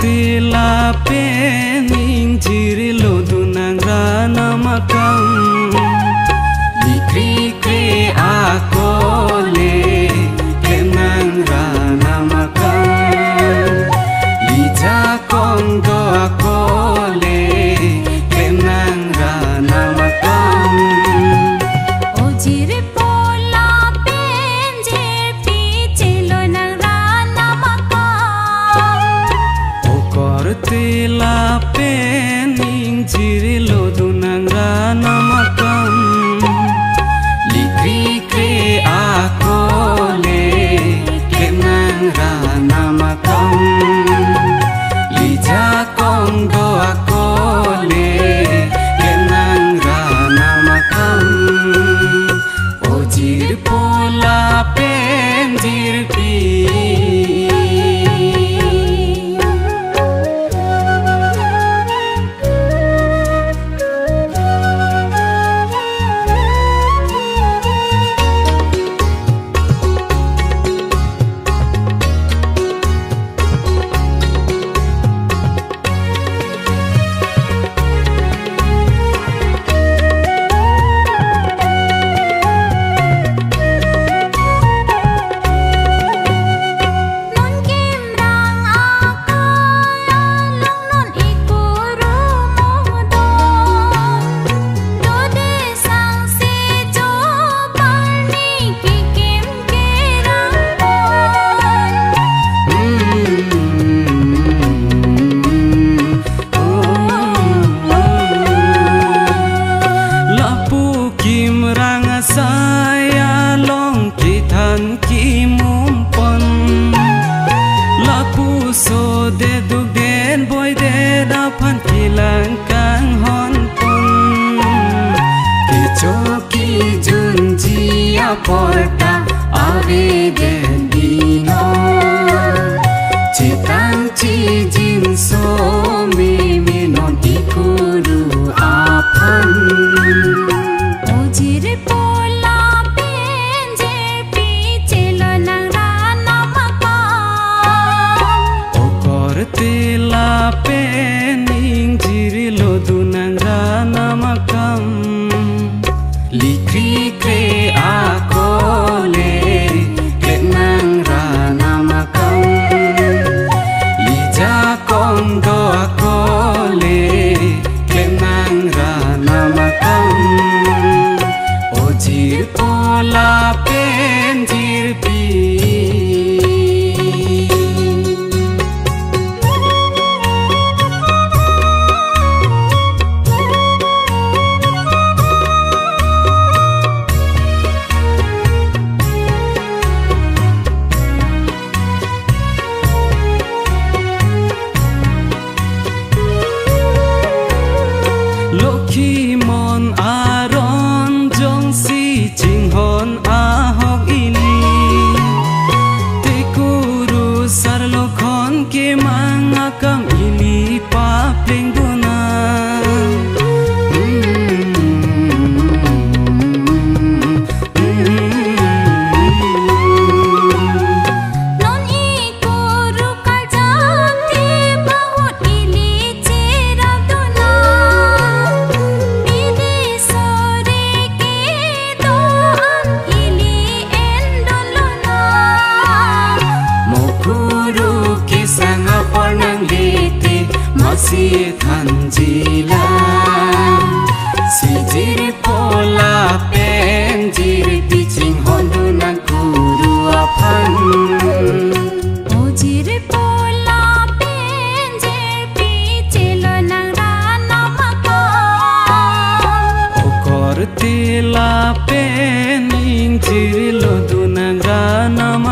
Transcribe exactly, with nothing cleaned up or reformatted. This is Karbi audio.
Tila pen ingjirlo dun nangra namakam. Likrikre akole klem nangra namakam. Lijakong do akole klem nangra namakam. O jirpo lapen jirpi chelo nangra namakam. O korte lapen ingjirlo dun nangra namakam. Likrikre akole klem nangra namakam. Lijakong do akole klem nangra namakam. O jirpo lapen jirpi. Non kimrang akai along non ikuru modon. Dode sangse jo parni kikim kerang pon. Lapu kimrang asai along kithan kimum pon. Lapuso de duk den boi den aphan kelang kanghon pon. Kecho kijunji apor ta ave den dino. Chetang chijinso meme non ikuru aphan. O jirpo lapen jirpi chelo nangra namakam. O korte lapen ingjirlo dun nangra namakam. Likrikre akole klem nangra namakam. Lijakong do akole klem nangra namakam. O jirpo lapen jirpi. Lokhi mon aron jongsi chinghon ahok ili. Te kurusar lokhon kemang akam ili papleng dun nang. Non ikuru kajati bahut ili chera dun nang. Bidi sore kedo-an ili en dun lo nang. Mo kuru kesang apor nangle te masi thanji lang. Si jirpo lapen jirpi chinghon dun nang kuru aphan. O jirpo lapen jirpi chelo nangra namakam. O korte lapen ingjirlo dun nangra namakam.